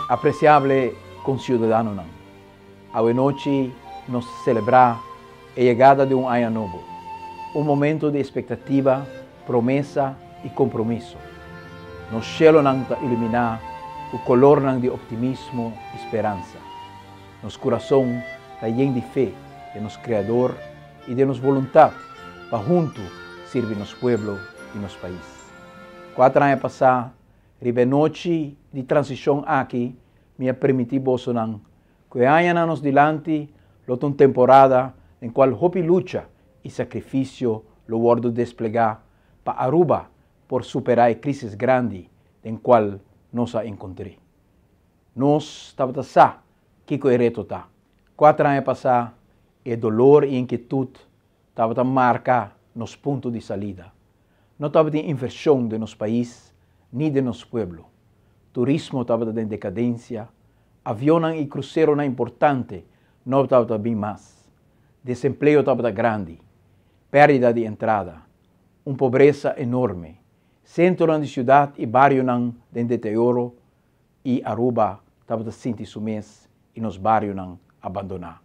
Apreciable conciudadanonan, awe nochi nos ta celebra e yegada di un aña nobo, un momento di expectativa, promesa y compromiso. Nos shelonan ta ilumina cu colornan di optimismo y speransa. Nos curason ta yen di fe den nos Creador y den nos voluntad pa hunto sirbi nos pueblo y nos pais. Cuater aña pasa, Riba e nochi di transishon aki mi a permití bosonan ku e añanan nos dilanti lo ta un temporada den kual hopi lucha i sakrifisio lo wòrdu desplegá pa Aruba por superá e krísis grandi den kual nos a enkontr'é. Nos tabata sa kiko e reto ta. Kuater aña pasá e dolor i inkietut tabata marka nos punto di salida. No tabatin invershon den nos pais ni den nos pueblo. Turismo tabata den dekadensia, avionnan i kruseronan importante no tabata bin mas. Desempleo tabata grandi, pèrdida di entrada, un pobresa enorme, sentronan di siudat i barionan den deterioro i Aruba tabata sinti su mes i nos barionan abandoná.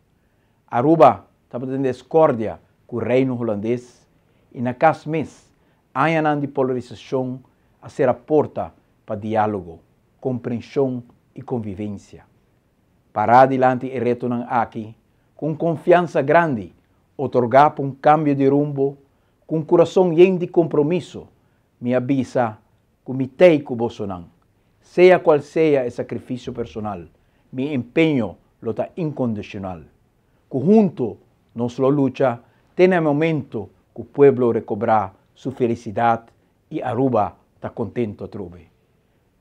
Aruba tabata den descordia cu Reino Hulandes y na cas mes añanan di polarisacion a cera porta pa dialogo, comprension y convivencia. Para dilanti e retonan aki cu un confiansa grandi otorga pa un cambio di rumbo, cu un curason yen di compromiso, mi a bisa cu mi t'ey cu bosonan. Sea cual sea e sacrificio personal, mi empeño lo ta incondicional. Cu hunto nos lo lucha te na e momento cu pueblo recobrá su felicidad y Aruba ta contento atrobe.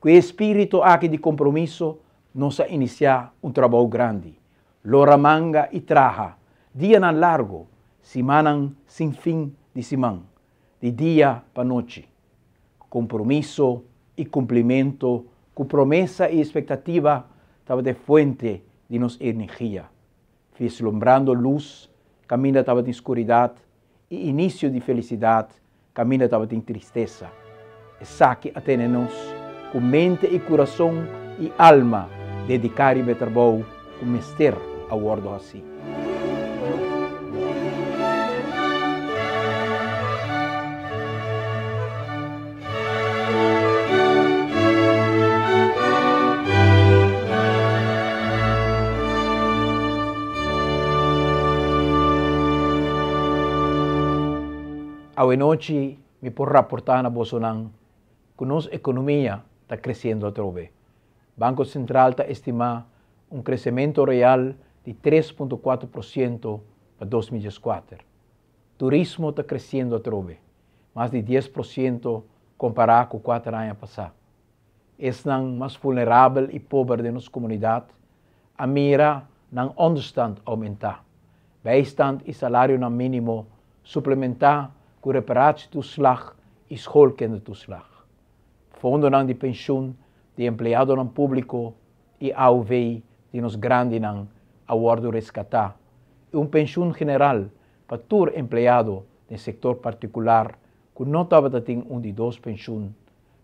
Cu e espirito aki di compromiso nos a inicia un trabou grandi, lora manga y traha dianan largo, simannan sin fin di siman, di dia pa nochi. Compromiso y cumplimento cu promesa y expectativa tabata e fuente di nos energia, vislumbrando luz caminda tabatin scuridad y inicio di felicidad caminda tabatin tristesa. Esaki a tene nos cu mente y curason y alma dedica riba e trabou cu mester a wordo haci. Awenochi mi por raporta na bosonan cu nos economia ta creciendo atrobe. Banco Central ta estima un crecemento real di 3.4% pa 2014. Turismo ta creciendo atrobe, mas di 10% compara cu 4 aña pasa. Esnan mas vulnerabel y pober den nos comunidad a mira nan onderstand aumenta. Bijstand y salarionan minimo suplementa cu reparatietoeslag y schoolkindertoeslag. Fondonan di pensioen di empleadonan publico y AOV di nos grandinan a wordo rescata y un pensioen general pa tur empleado den sector particular cu no tabata tin un di dos pensioen,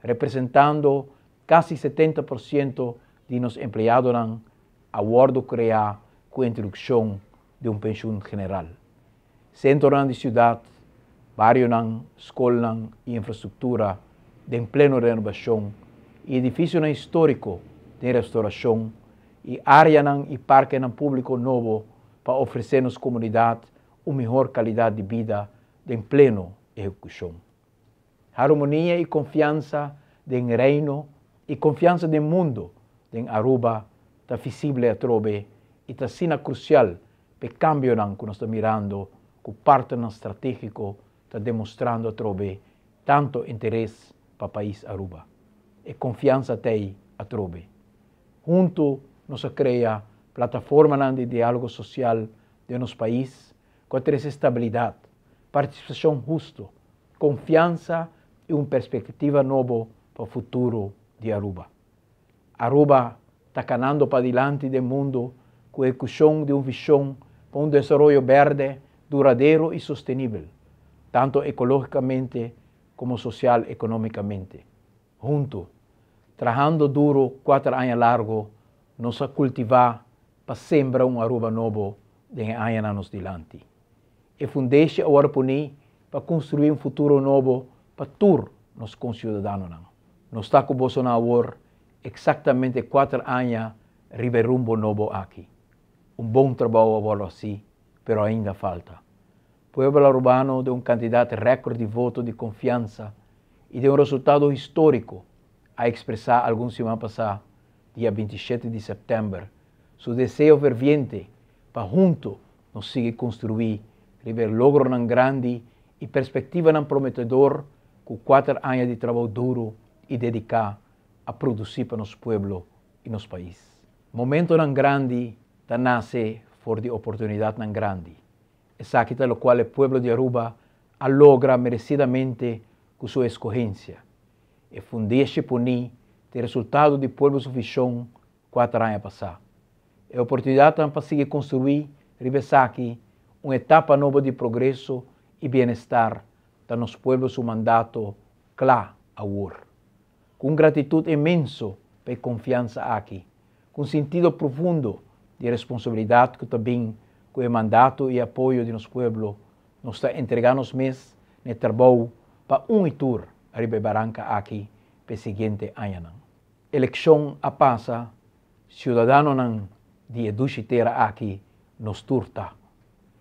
representando casi 70% di nos empleadonan, a wordo crea cu introduccion di un pensioen general. Centronan di ciudad, barionan, scolnan y infrastructura den pleno renobacion y edificionan historico den restauracion y areanan y parkenan publico nobo pa ofrece nos comunidad un mihor calidad di bida den pleno ehecucion. Harmonia y confiansa den Reino y confiansa den mundo den Aruba ta visible atrobe y ta asina crucial p'e cambionan cu nos ta mirando cu partnernan strategico ta demostrando atrobe tanto interes pa pais Aruba. E confiansa t'ey atrobe. Hunto nos a crea plataformanan di dialogo social den nos pais cu a trece stabilidad, participacion husto, confiansa y un perspectiva nobo pa futuro di Aruba. Aruba ta canando padilanti den mundo cu ehecucion di un vision pa un desaroyo berde, duradero y sostenibel, tanto ecologicamente como social-economicamente. Hunto, trahando duro 4 aña largo, nos a cultiva pa sembra un Aruba nobo den e añanan nos dilanti. E fundeshi a wordo poni pa construi un futuro nobo pa tur nos conciudadanonan. Nos ta cu bosonan awor exactamente cuater aña riba e rumbo nobo aki. Un bon trabou a wordo haci, pero ainda falta. Pueblo Arubano den un cantidad record di voto di confiansa y den un resultado historico a expresa algun siman pasa, dia 27 di september, su deseo ferviente pa hunto nos sigui construi riba e logronan grandi y perspectivanan prometedor cu 4 aña di trabou duro y dedica a produci pa nos pueblo y nos pais. Momentonan grandi ta nace for di oportunidadnan grandi. Esaki ta locual e pueblo di Aruba a logra merecidamente cu su escogencia. E fundeshi poni ta e resultado di pueblo su vision 4 aña pasa. E oportunidadnan pa sigui construi riba esaki un etapa nobo di progreso y bienestar ta nos pueblo su mandato cla awor. Cu un gratitud inmenso pa e confiansa aki, cu un sentido profundo di responsabilidad cu ta bin cu e mandato y apoyo di nos pueblo, nos ta entrega nos mes na e trabou pa un y tur riba e baranca aki pa e siguiente añanan. Eleccion a pasa, ciudadanonan di e dushi tera aki nos tur ta.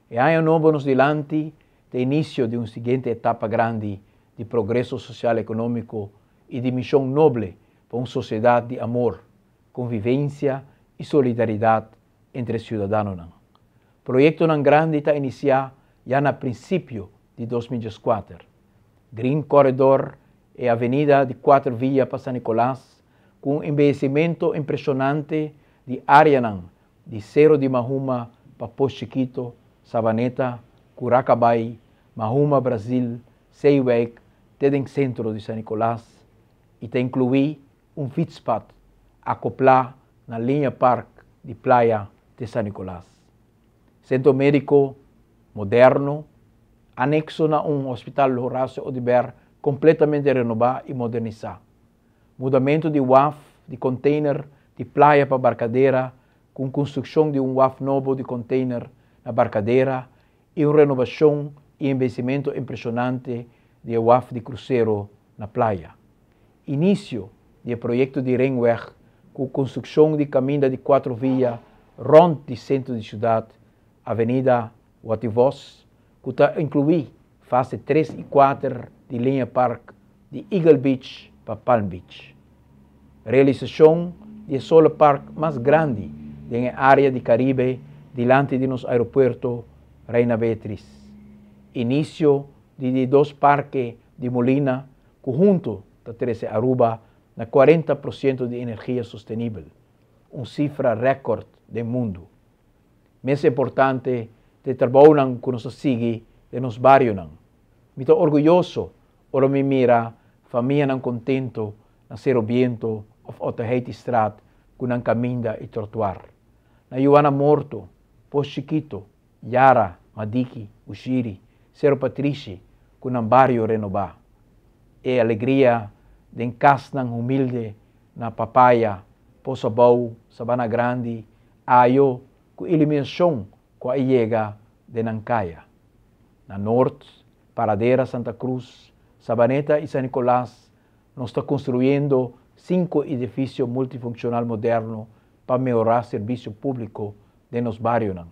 E aña nobo nos dilanti ta inicio di un siguiente etapa grandi di progreso social economico y di mision noble pa un sociedad di amor, convivencia y solidaridad entre ciudadanonan. Proyectonan grandi ta inicia ya na principio di 2014. Green Corridor, e avenida di 4 via pa San Nicolas, cu un embeyecimento impresionante di areanan di Cero di Mahuma pa Pos Chiquito, Savaneta, Curacabay, Mahuma, Brasil, Zeewijk, te den centro di San Nicolas y ta inclui un fietspad acopla na Linear Park di Playa te San Nicolas. Centro medico moderno, anexo na un hospital Horacio Oduber completamente renoba y modernisa. Mudamento di waf di container di Playa pa Barcadera, cu construccion di un waf nobo di container na Barcadera y un renobacion y embeyecimento impresionante di waf di crucero na Playa. Inicio di proyecto di Ringweg cu construccion di caminda di 4 via rond di centro di ciudad, Avenida Watty Vos, cu ta inclui fase 3 y 4 di Linear Park di Eagle Beach pa Palm Beach. Realisacion di solar park mas grandi den area di Caribe dilanti di nos aeropuerto Reina Beatriz. Inicio di dos parke di Molina, cu hunto ta trece Aruba na 40% di energia sostenibel, un cifra record di mundo. Mas importante, e trabounan cu nos a sigui den nos barionan. Mi ta orguyoso ora mi mira famianan contento na Cero Biento of Otaheitistraat cu nan caminda y trottoir. Na Juana Morto, Pos Chiquito, Yara, Madiki, Ushiri, Cero Patrishi, cu nan bario renoba. E alegria den casnan humilde na Papaya, Pos Abou, Sabana Grandi, Ayo, cu iluminacion cu a yega den nan caya. Na Noord, Paradera, Santa Cruz, Sabaneta y San Nicolas, nos ta construyendo cinco edificio multifuncional moderno pa mehora servicio publico den nos barionan.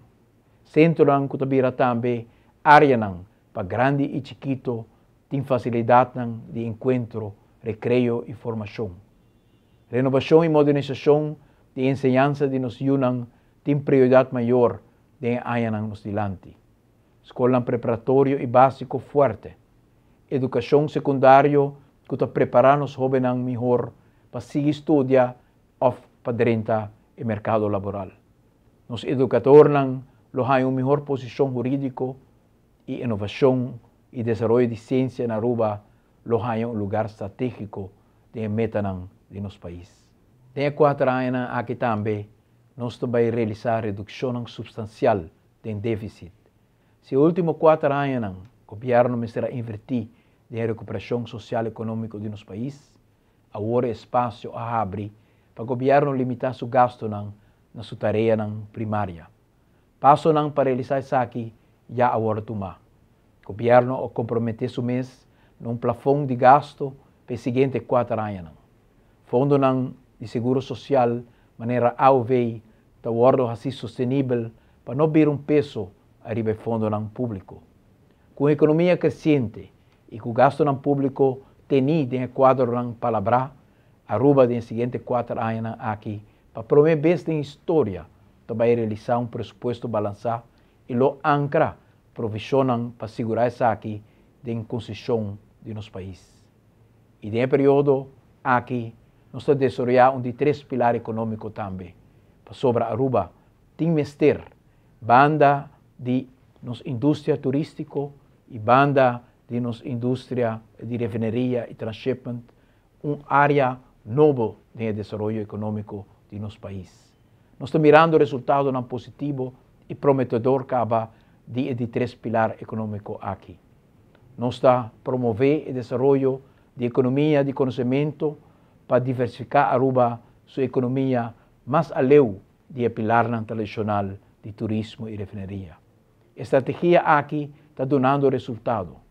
Centronan cu ta bira tambe areanan pa grandi y chikito tin facilidadnan di encuentro, recreo y formacion. Renobacion y modernisacion di enseñansa di nos yiunan tin prioridad mayor den añanan nos dilanti. Scol preparatorio y basico fuerte. Educacion secundario cu ta prepara nos hobennan mihor pa sigui studia of pa drenta e mercado laboral. Nos educadornan lo haya un mihor posicion huridico y innovacion y desaroyo di ciencia na Aruba lo haya un lugar strategico den metanan di nos pais. Den 4 aña aki tambe nos ta bay realisa reduccion substancial di deficit. Si ultimo 4 aña gobierno mester a inverti den recuperacion social economico di nos pais, awor espacio a habri pa gobièrnu limitá su gastunan na su tareanan primaria. Pasonan pa realisá esaki ya a wòrdu tumá. Gobièrnu a komprometé su mes na un plafon di gastu pa e siguiente kuater añanan. Fondonan di seguro sosial manera AOV ta wòrdu hasí sostenibel pa no bira un peso ariba e fondonan públiko. Ku un ekonomia kresiente i ku gastunan públiko tení den e kuadronan palabrá, Aruba den e siguiente kuater añanan aki pa promé bes den historia ta bai realisá un presupuesto balansá i lo ankra provishonnan pa sigurá esaki den konsishon di nos pais. I den e periodo aki nos ta desaroyá un di tres pilar ekonómiko tambe, pasobra Aruba tin mester banda di nos industria turístiko i banda di nos industria di refineria i transshipment un área nobo den e desaroyo ekonómiko di nos pais. Nos ta mirando resultadonan positivo i prometedor kaba di e di tres pilar ekonómiko aki. Nos ta promové e desaroyo di ekonomia di konosementu pa diversifiká Aruba su ekonomia mas aleu di e pilarnan tradishonal di turismo i refineria. E strategia aki ta dunando resultado.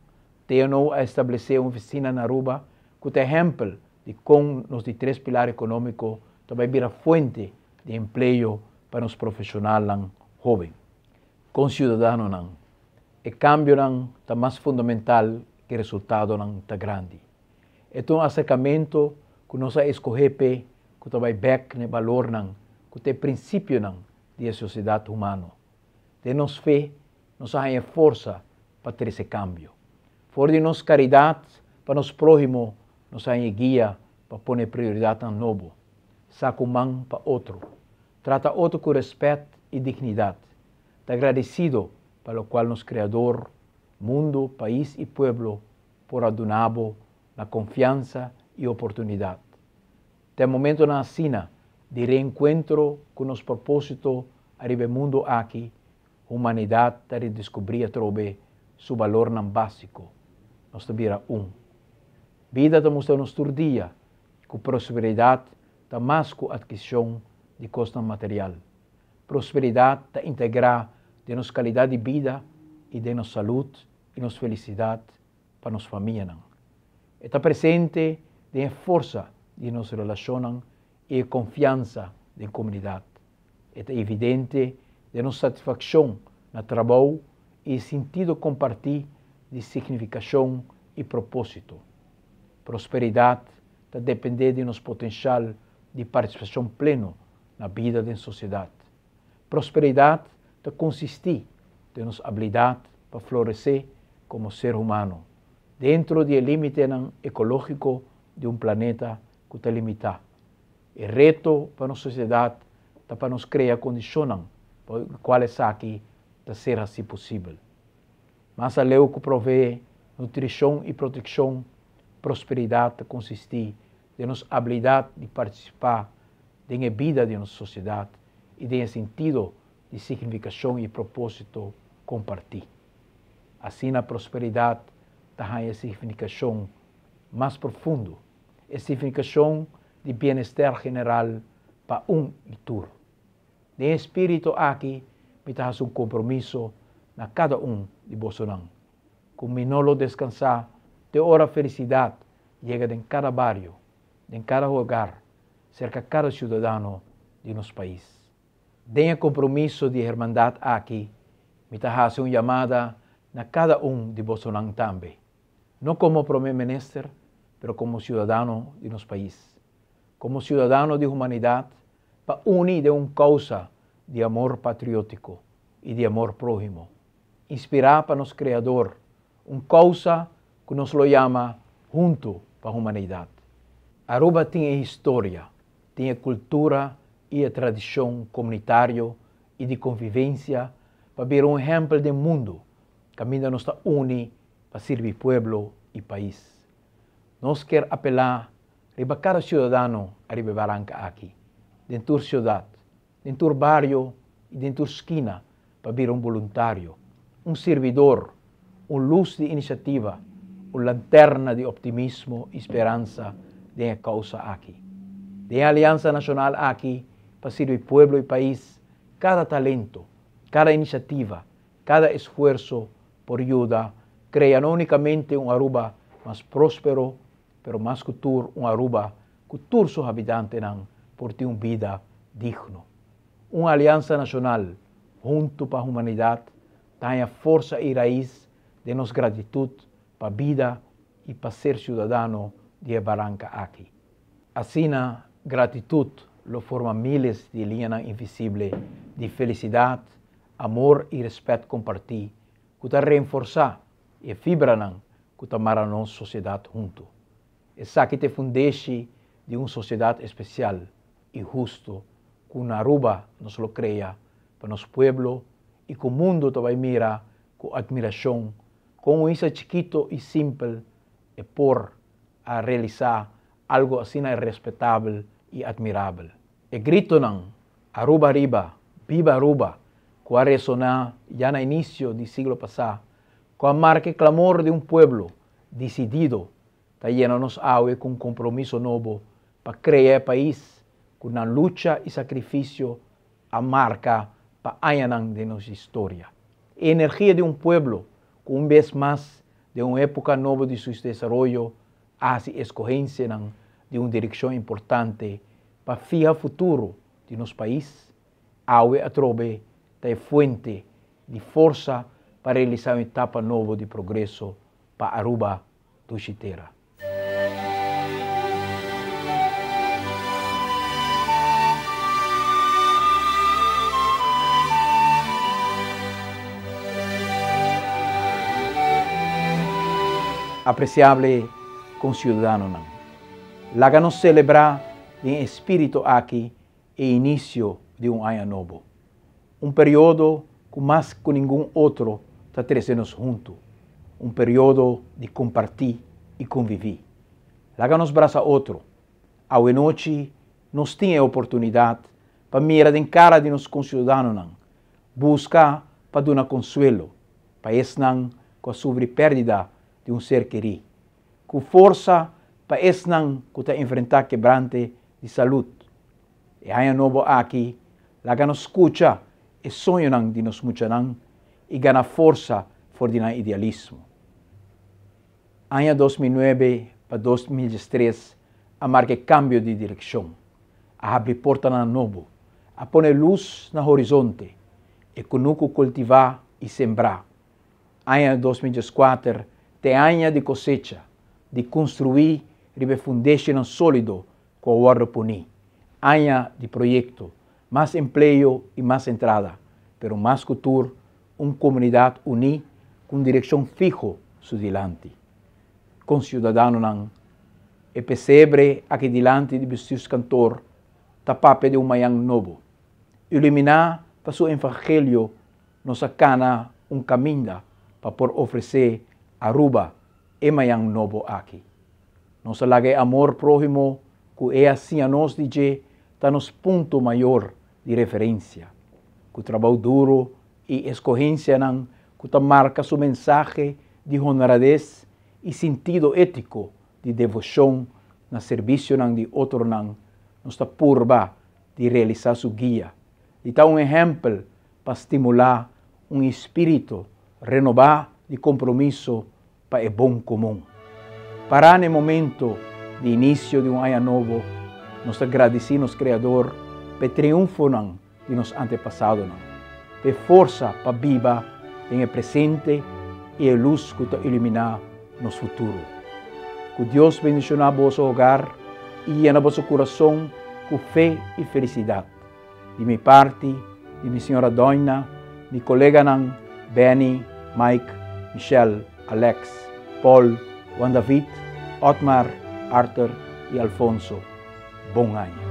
TNO a establesé un ofisina na Aruba ku ta ehèmpel di kon nos di tres pilar ekonómiko ta bai bira fuente di empleo pa nos profeshonalnan hóben. Konsiudadanonan, e kambionan ta mas fundamental ku e resultadonan ta grandi. E ta un aserkamentu ku nos a eskohé p'e ku ta bai bèk na e balornan ku ta e prinsipionan di e sosiedat humano. Den nos fe nos a haña forsa pa trese kambio. For di nos karidat pa nos próhimo nos a haña guia pa pone prioridatnan nobo, sa ku man pa otro, trata otro ku rèspèt i dignidat, ta gradesido pa lokual nos Kreador, mundu, pais i pueblo por a duna bo na konfiansa i oportunidat. Ta e momentonan asina di reenkuentro ku nos propósito ariba e mundu aki, humanidat ta redeskubrí atrobe su balornan básiko. Nos ta bira un. Bida ta mustra nos tur dia ku prosperidat ta mas ku atkisishon di kosnan material. Prosperidat ta integrá den nos kalidat di bida i den nos salud i nos felisidat pa nos famianan. E ta presente den e forsa di nos relashonnan i e konfiansa den komunidat. E ta evidente den nos satisfakshon na trabou i e sintido kompartí di signifikashon i propósito. Prosperidat ta dependé di nos potenshal di partisipashon pleno na bida den sosiedat. Prosperidat ta konsistí den nos abilidat pa floresé komo ser humano, dentro di e límitenan ekológiko di un planeta ku ta limitá. E reto pa nos sosiedat ta pa nos krea kondishonnan pa kual esaki ta ser hasí posibel. Mas aleu ku proveé nutrishon i protekshon, prosperidat ta konsistí den nos abilidat di partisipá den e bida di nos sosiedat i den e sentido di signifikashon i propósito kompartí. Asina prosperidat ta haña signifikashon mas profundo, e signifikashon di bienester general pa un i tur. Den e spiritu aki mi ta hasi un kompromiso na kada un di bosonan, ku mi no lo deskansá te ora felisidat yega den kada bario, den kada hogar, serka kada siudadano di nos pais. Den e kompromiso di hermandat aki mi ta hasi un yamada na kada un di bosonan tambe, no komo Prome Minister, pero komo siudadano di nos pais, komo siudadano di humanidat pa uni den un kousa di amor patriótiko i di amor próhimo, inspirá pa nos Kreador, un kousa ku nos lo yama Huntu pa Humanidat. Aruba tin e historia, tin e kultura i e tradishon komunitario i di konvivensia pa bira un ehèmpel den mundu kaminda nos ta uni pa sirbi pueblo i pais. Nos kier apelá riba kada siudadano ariba e baranka aki, den tur siudat, den tur bario i den tur skina pa bira un boluntario, un sirbidor, un lus di inisiativa, un lanterna di optimismo i speransa den e kousa aki. Den e aliansa nashonal aki pa sirbi pueblo i pais, kada talento, kada inisiativa, kada esfuerso por yuda krea no únikamente un Aruba mas próspero, pero mas ku tur un Aruba ku tur su habitantenan por tin un bida digno. Un aliansa nashonal huntu pa humanidat ta haña forsa i rais den nos gratitut pa bida i pa ser siudadano di e baranka aki. Asina gratitut lo forma miles di liñanan invisible di felisidat, amor i rèspèt kompartí ku ta reenforsá e fibranan ku ta mara nos sosiedat huntu. Esaki ta e fundeshi di un sosiedat espesial i hustu ku na Aruba nos lo krea pa nos pueblo i ku mundu ta bai mira ku atmirashon kon un isla chikito i simpel e por a realisá algu asina respetabel i atmirabel. E gritonan Aruba ariba, biba Aruba ku a resoná ya na inisio di siglo pasá, ku a marka e klamor di un pueblo disidido ta yena nos awe ku un kompromiso nobo pa krea e pais ku nan lucha i sakrifisio a marka pa añanan den nos historia. E energia di un pueblo ku un bes mas den un époka nobo di su desaroyo a hasi eskohensianan di un direkshon importante pa fiha futuro di nos pais, awe atrobe ta e fuente di forsa pa realisá un etapa nobo di progreso pa Aruba dushi tera. Apresiable konsiudadanonan, laga nos selebrá den e espíritu aki e inisio di un aña nobo. Un periodo ku mas ku ningun otro ta trese nos huntu, un periodo di kompartí i konviví. Laga nos brasa otro. Awenochi nos tin e oportunidat pa mira den kara di nos konsiudadanonan, buska pa duna konsuelo pa esnan ku a sufri pèrdida di un ser kerí, ku forsa pa esnan ku ta enfrentá kebrante di salud. E aña nobo aki, laga nos skucha e soñonan di nos muchanan i gana forsa for di nan idealismo. Aña 2009 pa 2013 a marka e kambio di direkshon, a habri portanan nobo, a pone lus na horizonte, e kunuku kultivá i sembrá. Aña 2014 ta e aña di kosecha, di konstruí riba e fundeshinan sólido ku a wòrdu poní. Aña di proyekto, mas empleo i mas entrada, pero mas ku tur un komunidat uní ku un direkshon fiho su dilanti. Konsiudadanonan, e pesebre aki dilanti di Bestuurskantoor ta papia di un mañan nobo. Iluminá pa su evangelio nos a kana un kaminda pa por ofresé Aruba e mañan nobo aki. Nos a laga e amor próhimo ku e a siña nos di dje ta nos punto mayor di referensia. Ku trabou duru i eskohensianan ku ta marka su mensahe di honrades i sintido étiko di devoshon na servisionan di otronan, nos ta purba di realisá su guia, di ta un ehèmpel pa stimulá un espíritu renobá di kompromiso pa e bon komun. Pará na e momento di inisio di un aña nobo, nos ta gradisí nos Kreador pa e triunfonan di nos antepasadonan, pa e forsa pa biba den e presente i e lus ku ta iluminá nos futuro. Ku Dios bendishoná boso hogar i yena boso kurason ku fe i felisidat. Di mi parti, di mi señora Doina, mi coleganan Benny, Mike, Michelle, Alex, Paul, Juan David, Otmar, Arthur y Alfonso, bon aña.